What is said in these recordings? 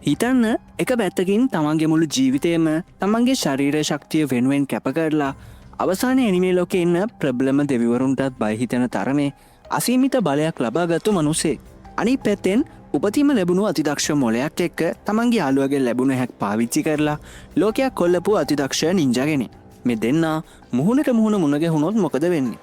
හිතන්න, එක පැත්තකින් තමන්ගේ මුළු ජීවිතයම තමන්ගේ ශරීර ශක්තිය වෙනුවෙන් කැප කරලා අවසානයේ ඇනිමේ ලෝකේ ඉන්න ප්‍රබලම දෙවිවරුන්ටත් බය හිතෙන තරමේ අසීමිත බලයක් ලබාගත්තු මනුස්සයෙක්. අනිත් පැත්තෙන් උපතින්ම ලැබුණු අතිදක්ෂ මොලයක් එක්ක තමන්ගේ යාළුවගෙන් ලැබුණු හැක් පාවිච්චි කරලා ලෝකයක් කොල්ලපු අතිදක්ෂ නින්ජා කෙනෙක්. මේ දෙන්නා මුහුණට මුහුණ මුණ ගැහුණොත් මොකද වෙන්නේ?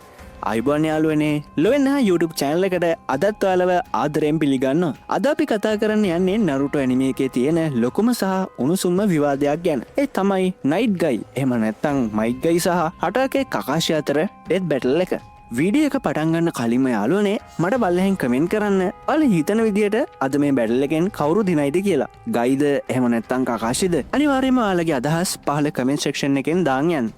ආයුබෝවන් යාළුවනේ, ලොවෙන්න YouTube channel එකට අදත් ඔයාලව ආදරයෙන් පිළිගන්නවා. අද අපි කතා කරන්න යන්නේ නරුටෝ ඇනිමේ එකේ තියෙන ලොකුම සහ උණුසුම්ම විවාදයක් ගැන. ඒ තමයි නයිට් ගයි, එහෙම නැත්නම් මයිට් ගයි සහ හටාකේ කකාෂි අතර ඩෙත් බැටල් එක. වීඩියෝ එක පටන් ගන්න කලින්ම යාළුවනේ, මට පල්ලෙහෙන් කමෙන්ට් කරන්න ඔයාලා හිතන විදියට අද මේ බැටල් එකෙන් කවුරු දිනයිද කියලා. ගයිද එහෙම නැත්නම් කකාෂිද? අනිවාර්යයෙන්ම ඔයාලගේ අදහස් පහළ කමෙන්ට් සෙක්ෂන් එකෙන් දාන් යන්න.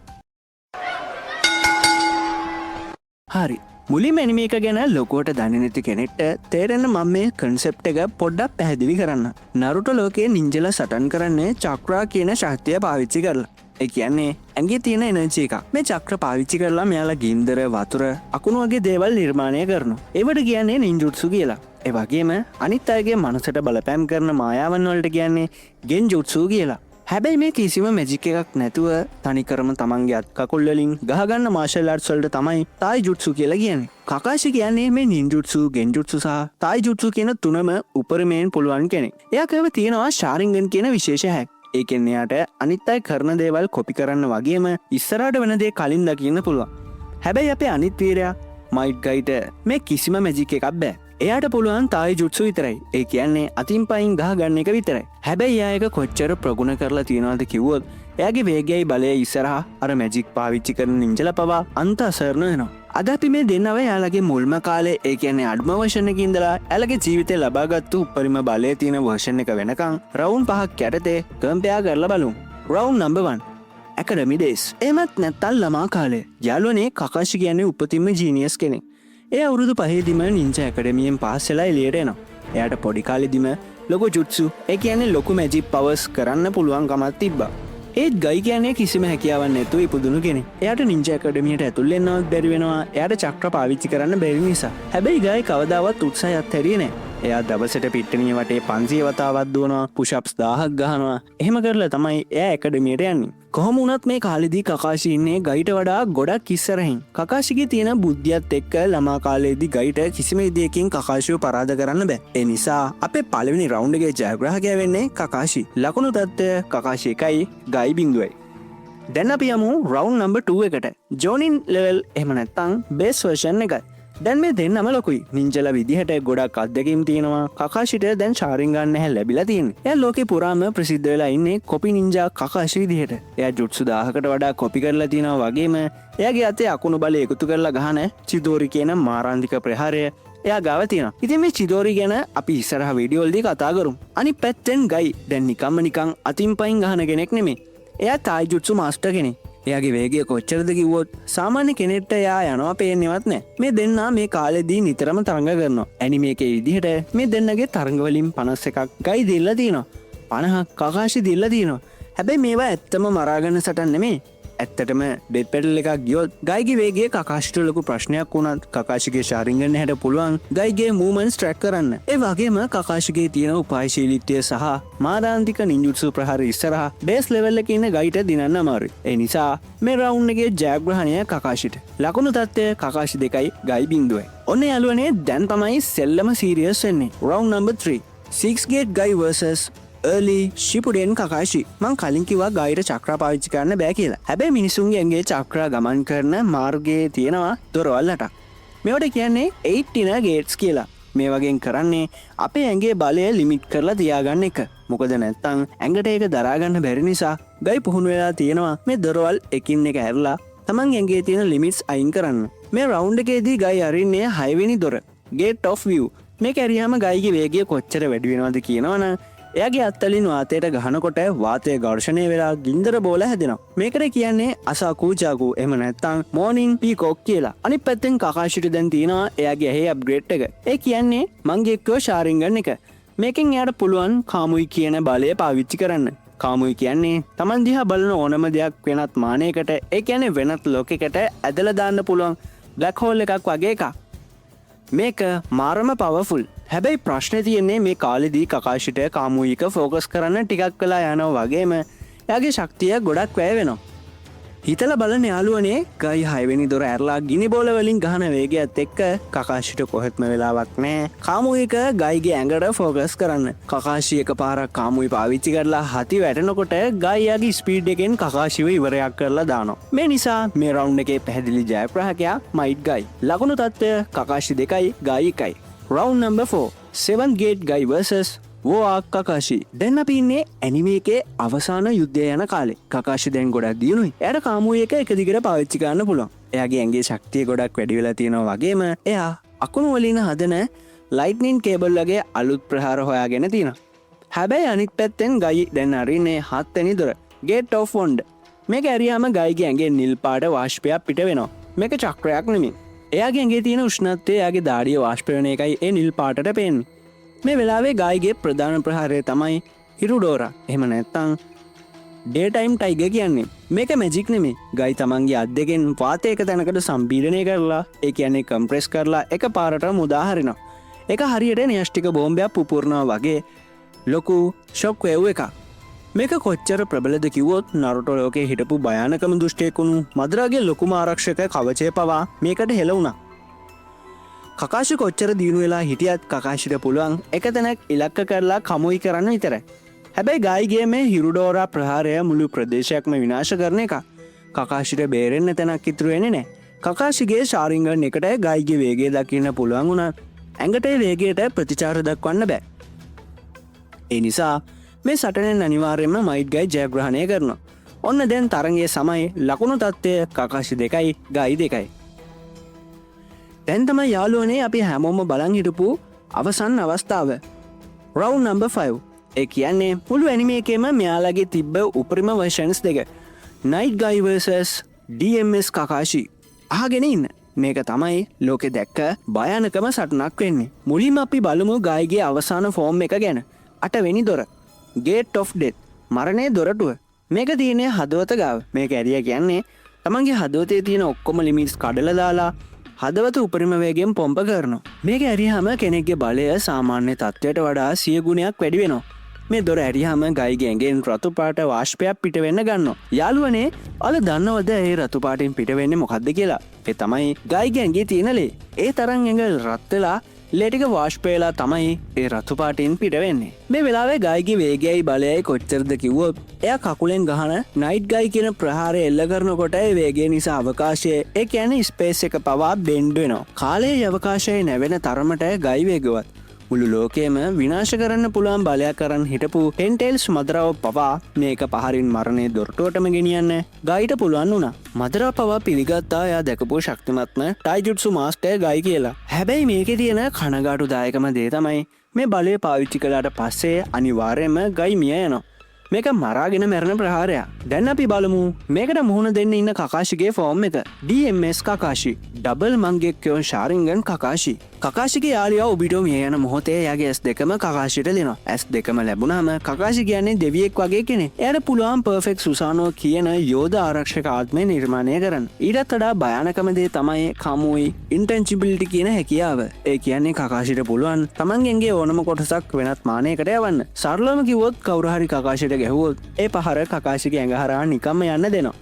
හරි. මුලින්ම ඇනිමේ එක ගැන ලොකුවට දන්නේ නැති කෙනෙක්ට තේරෙන්න මම මේ කන්සෙප්ට් එක පොඩ්ඩක් පැහැදිලි කරන්න. නරුටෝ ලෝකයේ නින්ජලා සටන් කරන්නේ චක්‍රා කියන ශක්තිය පාවිච්චි කරලා. ඒ කියන්නේ ඇඟේ තියෙන එනර්ජි එකක්. මේ චක්‍ර පාවිච්චි කරලා මෙයාලා ගින්දර, වතුර, අකුණු වගේ දේවල් නිර්මාණය කරනවා. ඒවට කියන්නේ නින්ජුට්සු කියලා. ඒ වගේම අනිත් අයගේ මනසට බලපෑම් කරන මායාවන් වලට කියන්නේ ගෙන්ජුට්සු කියලා. හැබැයි මේ කිසිම මැජික් එකක් නැතුව තනිකරම තමන්ගේ අත් කකුල් වලින් ගහගන්න මාෂල් ආර්ට්ස් වලට තමයි තායි ජුට්සු කියලා කියන්නේ. කකාෂි කියන්නේ මේ නින්ජුට්සු, ගෙන්ජුට්සු සහ තායි ජුට්සු කියන තුනම උපරිමයෙන් පුළුවන් කෙනෙක්. එයා ගාව තියෙනවා ශාරින්ගන් කියන විශේෂ හැක්. ඒ කියන්නේ එයාට අනිත් අය කරන දේවල් කොපි කරන්න වගේම ඉස්සරහට වෙන දේ කලින් දකින්න පුළුවන්. හැබැයි අපේ අනිත් වීරයා මයිට් ගයිට මේ කිසිම මැජික් එකක් බෑ. එයාට පුළුවන් තායි ජුට්සු විතරයි. ඒ කියන්නේ අතින් පයින් ගහ ගන්න එක විතරයි. හැබැයි එයා එක කොච්චර ප්‍රගුණ කරලා තියනවද කිව්වොත්, එයාගේ වේගයයි බලය ඉස්සරහා අර මැජික් පාවිච්චි කරන නින්ජලා පවා අන්ත අසරණ වෙනවා. අද අපි මේ දෙන්නව එයාලගේ මුල්ම කාලේ, ඒ කියන්නේ අඩුම වර්ෂන් එකේ ඉඳලා එයාලගේ ජීවිතේ ලබාගත්තු උපරිම බලය තියෙන වර්ෂන් එක වෙනකන් රවුන්ඩ් පහක් යටතේ කම්පෙයාර් කරලා බලමු. Round number 1, academy days. එහෙමත් නැත්තම් ළමා කාලේ. යාළුවනේ, කකාෂි කියන්නේ උපතින්ම ජීනියස් කෙනෙක්. ඒ අවුරුදු 5දිම නින්ජා ඇකඩමියෙන් පාස් වෙලා එළියට එනවා. එයාට පොඩි කාලෙදිම ලොකු ජුට්සු, ඒ කියන්නේ ලොකු මැජික් පවර්ස් කරන්න පුළුවන් කමක් තිබ්බා. ඒත් ගයි කියන්නේ කිසිම හැකියාවක් නැතුව ඉපදුණු කෙනෙක්. එයාට නින්ජා ඇකඩමියට ඇතුල් වෙන්නවත් බැරි වෙනවා. එයාට චක්‍ර පාවිච්චි කරන්න බැරි නිසා. හැබැයි ගයි කවදාවත් උත්සාහය අත්හැරියේ නෑ. එයා දවසට පිට්ටනිය වටේ 500 වතාවක් දුවනවා, පුෂ් අප්ස් 1000ක් ගහනවා. එහෙම කරලා තමයි එයා ඇකඩමියට යන්නේ. කොහොම වුණත් මේ කාලෙදී කකාෂි ඉන්නේ ගයිට වඩා ගොඩක් ඉස්සරහින්. කකාෂිගේ තියෙන බුද්ධියත් එක්ක ළමා කාලේදී ගයිට කිසිම විදියකින් කකාෂිව පරාද කරන්න බෑ. ඒ නිසා අපේ පළවෙනි රවුන්ඩ් එකේ ජයග්‍රාහකයා වෙන්නේ කකාෂි. ලකුණු තත්ත්වය කකාෂි 1යි, ගයි 0යි. දැන් අපි යමු රවුන්ඩ් නම්බර් 2 එකට. ජෝනින් ලෙවල් එහෙම නැත්නම් බේස් වර්ෂන් එක. දැන් මේ දෙන්නම ලොකුයි. නින්ජලා විදිහට ගොඩක් අත්දැකීම් තියෙනවා. කකාෂිට දැන් ශාරින්ගන් ඇහැ ලැබිලා තියෙන්නේ. එයා ලෝකේ පුරාම ප්‍රසිද්ධ වෙලා ඉන්නේ කොපි නින්ජා කකාෂි විදිහට. එයා ජුට්සු 1000කට වඩා කොපි කරලා තියෙනවා වගේම එයාගේ අතේ අකුණු බලය එකතු කරලා ගහන චිදෝරි කියන මාරාන්තික ප්‍රහාරය එයා ගාව තියෙනවා. ඉතින් මේ චිදෝරි ගැන අපි ඉස්සරහ වීඩියෝ වලදී කතා කරමු. අනිත් පැත්තෙන් ගයි දැන් නිකම්ම නිකන් අතින් පයින් ගහන කෙනෙක් නෙමෙයි. එයා තායි ජුට්සු මාස්ටර් කෙනෙක්. එයාගේ වේගය කොච්චරද කිව්වොත්, සාමාන්‍ය කෙනෙක්ට එයා යනවා පේන්නේවත් නෑ. මේ දෙන්නා මේ කාලෙදී නිතරම තරඟ කරනවා. ඇනිමේ එකේ විදිහට මේ දෙන්නගේ තරඟ වලින් 51ක් ගයි දීලා තියෙනවා. 50ක් කකාෂි දීලා තියෙනවා. හැබැයි මේවා ඇත්තම මරාගන්න සටන් නෙමෙයි. ඇත්තටම ඩෙත් බැටල් එකක් ගියොත් ගයිගේ වේගය කකාෂිට ලොකු ප්‍රශ්නයක් වුණත් කකාෂිගේ ශාරින්ගන් හැට පුළුවන් ගයිගේ මූව්මන්ට්ස් ට්‍රැක් කරන්න. ඒ වගේම කකාෂිගේ තියෙන උපායශීලීත්වය සහ මාරාන්තික නින්ජුට්සු ප්‍රහාර ඉස්සරහා බේස් ලෙවල් එකේ ඉන්න ගයිට දිනන්න අමාරුයි. ඒ නිසා මේ රවුන්ඩ් එකේ ජයග්‍රහණය කකාෂිට. ලකුණු තත්ත්වය කකාෂි 2යි, ගයි 0යි. ඔන්න යාළුවනේ, දැන් තමයි සෙල්ලම සීරියස් වෙන්නේ. Round number 3. 6 gate Guy versus early Shippuden Kakashi. මං කලින් කිව්වා ගයිට චක්‍රා පාවිච්චි කරන්න බෑ කියලා. හැබැයි මිනිසුන්ගේ ඇඟේ චක්‍රා ගමන් කරන මාර්ගයේ තියෙනවා දොරවල් අටක්. මේවට කියන්නේ 8 inner gates කියලා. මේ වගේ කරන්නේ අපේ ඇඟේ බලය ලිමිට් කරලා තියාගන්න එක. මොකද නැත්තම් ඇඟට ඒක දරා ගන්න බැරි නිසා ගයි පුහුණු වෙලා තියෙනවා මේ දොරවල් එකින් එක ඇරලා තමන් ඇඟේ තියෙන ලිමිට්ස් අයින් කරන්න. මේ රවුන්ඩ් එකේදී ගයි අරින්නේ 6 වෙනි දොර, Gate of View. මේක ඇරියාම ගයිගේ වේගය කොච්චර වැඩි වෙනවද කියනවනම්, එයාගේ අත්තලින් වාතයට ගහනකොට වාතය ඝර්ෂණය වෙලා ගින්දර බෝල හැදෙනවා. මේකට කියන්නේ අසාකූජාකු, එහෙම නැත්නම් මෝර්නිං පීකොක් කියලා. අනිත් පැත්තෙන් කකාෂිට දැන් තියෙනවා එයාගේ ඇහි අප්ග්‍රේඩ් එක. ඒ කියන්නේ මංගෙක්කෝ ශාරින්ගන් එක. මේකෙන් එයාට පුළුවන් කාමුයි කියන බලය පාවිච්චි කරන්න. කාමුයි කියන්නේ තමන් දිහා බලන ඕනම දෙයක් වෙනත් මානයකට, ඒ කියන්නේ වෙනත් ලෝකයකට ඇදලා දාන්න පුළුවන් බ්ලැක් හෝල් එකක් වගේ එකක්. මේක මාරම පවර්ෆුල්. හැබැයි ප්‍රශ්නේ තියෙන්නේ මේ කාලෙදී කකාෂිට කාමුයි එක ෆෝකස් කරන්න ටිකක් වෙලා යනවා වගේම එයාගේ ශක්තිය ගොඩක් වැය වෙනවා. හිතලා බලන්න යාළුවනේ, ගයි හයවෙනි දොර ඇරලා ගිනි බෝල වලින් ගහන වේගයත් එක්ක කකාෂිට කොහෙත්ම වෙලාවක් නෑ කාමුයි එක ගයිගේ ඇඟට ෆෝකස් කරන්න. කකාෂි එකපාරක් කාමුයි පාවිච්චි කරලා හති වැටෙනකොට ගයි එයාගේ ස්පීඩ් එකෙන් කකාෂිව ඉවරයක් කරලා දානවා. මේ නිසා මේ රවුන්ඩ් එකේ පැහැදිලි ජයග්‍රාහකයා මයිට් ගයි. ලකුණු තත්ත්වය කකාෂි 2යි ගයි 1යි. Round number 4, 7 gate Guy versus වෝආ කකාශි. දැන් අපි ඉන්නේ ඇනිමේ එකේ අවසාන යුද්ධය යන කාලේ. කකාශි දැන් ගොඩක් දියුණුයි. එයාට කාමුයි එක එක දිගට පාවිච්චි කරන්න පුළුවන්. එයාගේ ඇඟේ ශක්තිය ගොඩක් වැඩි වෙලා තියෙනවා වගේම එයා අකුණු වලින් හදන ලයිට්නින් කේබල් වගේ අලුත් ප්‍රහාර හොයාගෙන තියෙනවා. හැබැයි අනිත් පැත්තෙන් ගයි දැන් අරින්නේ හත්වෙනි දොර, ගේට් ඔෆ් වොන්ඩර්. මේක ඇරියාම ගයිගේ ඇඟේ නිල් පාට වාෂ්පයක් පිට වෙනවා. මේක චක්‍රයක් නෙමෙයි. එයාගේ ඇඟේ තියෙන උෂ්ණත්වය එයාගේ දාඩිය වාෂ්ප වෙන එකයි ඒ නිල් පාටට පේන්නේ. මේ වෙලාවේ ගයිගේ ප්‍රධාන ප්‍රහාරය තමයි හිරුඩෝරා. එහෙම නැත්නම් ඩේ ටයිම් ටයිගර් කියන්නේ. මේක මැජික් නෙමෙයි. ගයි තමන්ගේ අත් දෙකෙන් වාතය එක තැනකට සම්පීඩනය කරලා, ඒ කියන්නේ කම්ප්‍රෙස් කරලා එක පාරට මුදා හරිනවා. ඒක හරියට න්‍යෂ්ටික බෝම්බයක් පුපුරනවා වගේ ලොකු ෂොක් වේව් එකක්. මේක කොච්චර ප්‍රබලද කිව්වොත්, නරුටෝ ලෝකේ හිටපු භයානකම දුෂ්ටයෙක් වුණු මදරාගේ ලොකුම ආරක්ෂක කවචය පවා මේකට හෙළ වුණා. කකාශි කොච්චර දියුණු වෙලා හිටියත් කකාශිට පුළුවන් එක තැනක් ඉලක්ක කරලා කමුයි කරන්න විතරයි. හැබැයි ගයිගේ මේ හිරුඩෝරා ප්‍රහාරය මුළු ප්‍රදේශයක්ම විනාශ කරන එක. කකාශිට බේරෙන්න තැනක් ඉතුරු වෙන්නේ නැහැ. කකාශිගේ ශාරින්ගන් එකට ගයිගේ වේගය දකින්න පුළුවන් වුණත් ඇඟට ඒ වේගයට ප්‍රතිචාර දක්වන්න බෑ. ඒ නිසා මේ සටනෙන් අනිවාර්යයෙන්ම මයිට් ගයි ජයග්‍රහණය කරනවා. ඔන්න දැන් තරගයේ සමයි. ලකුණු තත්ත්වය කකාශි 2යි ගයි 2යි. දැන් තමයි යාළුවනේ අපි හැමෝම බලන් හිටපු අවසන් අවස්ථාව. Round number 5. ඒ කියන්නේ මුළු ඇනිමේ එකේම මෙයාලගේ තිබ්බ උපරිම වර්ෂන්ස් දෙක. Night Guy vs DMS Kakashi. අහගෙන ඉන්න. මේක තමයි ලෝකෙ දැක්ක භයානකම සටනක් වෙන්නේ. මුලින්ම අපි බලමු ගයිගේ අවසාන ෆෝම් එක ගැන. අටවෙනි දොර. Gate of Death. මරණයේ දොරටුව. මේක තියෙන්නේ හදවත ගාව. මේක ඇරිය කියන්නේ තමන්ගේ හදවතේ තියෙන ඔක්කොම ලිමිට්ස් කඩලා දාලා හදවත උපරිම වේගයෙන් පොම්ප කරනවා. මේක ඇරියාම කෙනෙක්ගේ බලය සාමාන්‍ය තත්ත්වයට වඩා සිය ගුණයක් වැඩි වෙනවා. මේ දොර ඇරියාම ගයිගේ ඇඟෙන් රතු පාට වාෂ්පයක් පිට වෙන්න ගන්නවා. යාළුවනේ, ඔයාලා දන්නවද ඒ රතු පාටින් පිට වෙන්නේ මොකද්ද කියලා? ඒ තමයි ගයිගේ ඇඟේ තියෙන ලේ. ඒ තරම් ඇඟ රත් වෙලා ලේ ටික වාෂ්ප වෙලා තමයි ඒ රතු පාටින් පිට වෙන්නේ. මේ වෙලාවේ ගයිගේ වේගයයි බලයයි කොච්චරද කිව්වොත්, එයා කකුලෙන් ගහන නයිට් ගයි කියන ප්‍රහාරය එල්ල කරනකොට ඒ වේගය නිසා අවකාශයේ, ඒ කියන්නේ ස්පේස් එක පවා බෙන්ඩ් වෙනවා. කාලයේ අවකාශයේ නැවෙන තරමට ගයි වේගවත්. මුළු ලෝකයම විනාශ කරන්න පුළුවන් බලයක් අරන් හිටපු ටෙන්ටේල්ස් මදරාව පවා මේක පහරින් මරණය දොරටුවටම ගෙනියන්න ගයිට පුළුවන් වුණා. මදරා පවා පිළිගත්තා එයා දැකපු ශක්තිමත්ම ටයිජුට්සු මාස්ටර් ගයි කියලා. හැබැයි මේකේ තියෙන කනගාටුදායකම දේ තමයි මේ බලය පාවිච්චි කළාට පස්සේ අනිවාර්යයෙන්ම ගයි මිය යනවා. මේක මරාගෙන මැරෙන ප්‍රහාරයක්. දැන් අපි බලමු මේකට මුහුණ දෙන්න ඉන්න කකාශිගේ ෆෝම් එක. DMS කකාශි. ඩබල් මංගෙක්යෝ ශාරින්ගන් කකාශි. කකාශිගේ යාළුවා ඔබිටෝ මිය යන මොහොතේ එයාගේ ඇස් දෙකම කකාශිට දෙනවා. ඇස් දෙකම ලැබුණාම කකාශි කියන්නේ දෙවියෙක් වගේ කෙනෙක්. එයාට පුළුවන් පර්ෆෙක්ට් සුසානෝ කියන යෝධ ආරක්ෂක ආත්මය නිර්මාණය කරන්න. ඊටත් වඩා භයානකම දේ තමයි කමුයි ඉන්ටැන්ජිබිලිටි කියන හැකියාව. ඒ කියන්නේ කකාශිට පුළුවන් තමන්ගේ ඕනම කොටසක් වෙනත් මානයකට යවන්න. සරලවම කිව්වොත් කවුරු හරි කකාශිට ගැහුවොත් ඒ පහර කකාශිගේ ඇඟ හරහා නිකම්ම යන්න දෙනවා.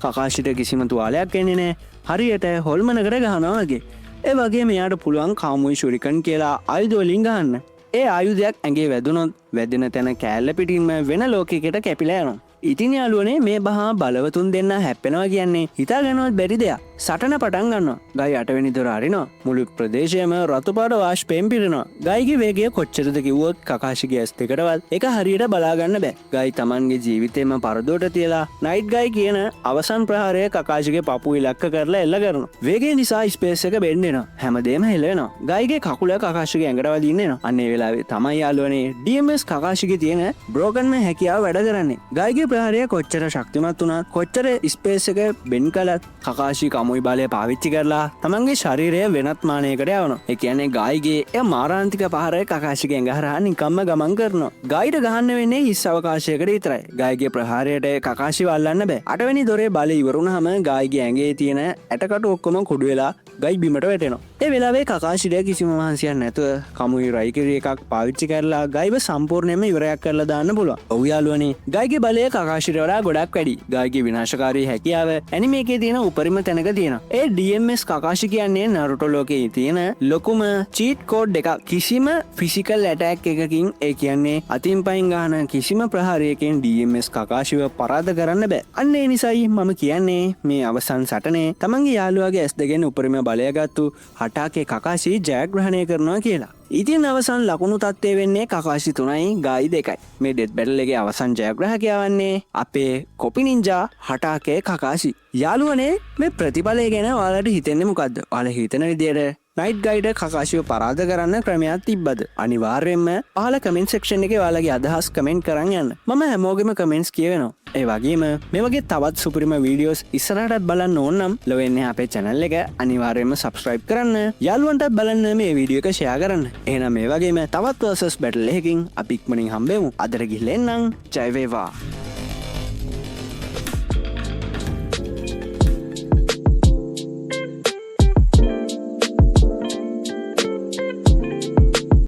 කකාශිට කිසිම තුවාලයක් එන්නේ නෑ. හරියට හොල්මනකට ගහනවා වගේ. ඒ වගේම එයාට පුළුවන් කාමුයි ෂුරිකන් කියලා ආයුධ වලින් ගහන්න. ඒ ආයුධයක් ඇඟේ වැදුනොත් වැදෙන තැන කෑල්ල පිටින්ම වෙන ලෝකයකට කැපිලා යනවා. ඉතින් යාළුවනේ, මේ මහා බලවතුන් දෙන්න හැප්පෙනවා කියන්නේ හිතාගන්නවත් බැරි දෙයක්. සටන පටන් ගන්නවා. ගයි අටවෙනි දොර අරිනවා. මුළු ප්‍රදේශයම රතු පාට වාෂ්පයෙන් පිරෙනවා. ගයිගේ වේගය කොච්චරද කිව්වොත් කකාශිගේ ඇස් දෙකටවත් ඒක හරියට බලා ගන්න බෑ. ගයි තමන්ගේ ජීවිතේම පරදුවට තියලා නයිට් ගයි කියන අවසන් ප්‍රහාරය කකාශිගේ පපුව ඉලක්ක කරලා එල්ල කරනවා. වේගය නිසා ස්පේස් එක බෙන්ඩ් වෙනවා. හැමදේම හෙලවෙනවා. ගයිගේ කකුල කකාශිගේ ඇඟට වදින්න එනවා. අන්න ඒ වෙලාවේ තමයි යාළුවනේ, DMS කකාශිගේ තියෙන බ්‍රෝකන් මෑන් හැකියාව වැඩ කරන්නේ. ගයිගේ ප්‍රහාරය කොච්චර ශක්තිමත් වුණත්, කොච්චර ස්පේස් එක බෙන්ඩ් කළත්, කකාශි කමුයි බලය පාවිච්චි කරලා තමන්ගේ ශරීරය වෙනත් මානයකට යවනවා. ඒ කියන්නේ ගායිගේ ඒ මාරාන්තික පහර කකාශිගේ ඇඟ හරහා නිකම්ම ගමන් කරනවා. ගායිට ගහන්න වෙන්නේ හිස් අවකාශයකට විතරයි. ගායිගේ ප්‍රහාරයට කකාශිව අල්ලන්න බෑ. අටවෙනි දොරේ බලය ඉවර වුණාම ගායිගේ ඇඟේ තියෙන ඇටකටු ඔක්කොම කුඩු වෙලා ගයි බිමට වැටෙනවා. ඒ වෙලාවේ කකාශිට කිසිම මහන්සියක් නැතුව කමුයි රයිකිරි එකක් පාවිච්චි කරලා ගයිව සම්පූර්ණයෙන්ම ඉවරයක් කරලා දාන්න පුළුවන්. ඔව් යාළුවනේ, ගයිගේ බලය කකාශිට වඩා ගොඩක් වැඩි. ගයිගේ විනාශකාරී හැකියාව ඇනිමේ එකේ තියෙන උපරිම තැනක තියෙනවා. ඒ DMS කකාශි කියන්නේ නරුටෝ ලෝකයේ තියෙන ලොකුම චීට් කෝඩ් එකක්. කිසිම ෆිසිකල් ඇටැක් එකකින්, ඒ කියන්නේ අතින් පයින් ගහන කිසිම ප්‍රහාරයකින් DMS කකාශිව පරාද කරන්න බෑ. අන්න ඒ නිසායි මම කියන්නේ මේ අවසන් සටනේ තමන්ගේ යාළුවාගේ ඇස් දෙකෙන් උපරිම බලය ගත්තු හටාකේ කකාශි ජයග්‍රහණය කරනවා කියලා. ඉතින් අවසන් ලකුණු තත්ත්වය වෙන්නේ කකාශි 3යි ගායි 2යි. මේ ඩෙත් බැටල් එකේ අවසන් ජයග්‍රාහකයා වන්නේ අපේ කොපි නින්ජා හටාකේ කකාශි. යාළුවනේ, මේ ප්‍රතිඵලය ගැන ඔයාලට හිතෙන්නේ මොකද්ද? ඔයාලා හිතන විදියට නයිට් ගයිට කකාශිව පරාද කරන්න ක්‍රමයක් තිබ්බද? අනිවාර්යයෙන්ම පහළ කමෙන්ට් සෙක්ෂන් එකේ ඔයාලගේ අදහස් කමෙන්ට් කරන් යන්න. මම හැමෝගෙම කමෙන්ට්ස් කියවෙනවා. ඒ වගේම මේ වගේ තවත් සුපිරිම වීඩියෝස් ඉස්සරහටත් බලන්න ඕන නම් ලොවෙන්නේ අපේ channel එක අනිවාර්යයෙන්ම subscribe කරන්න. යාළුවන්ටත් බලන්න මේ වීඩියෝ එක ෂෙයා කරන්න. එහෙනම් මේ වගේම තවත් versus battle එකකින් අපි ඉක්මනින් හම්බෙමු. අදට ගිහිල්ලා එන්නම්. ජය වේවා.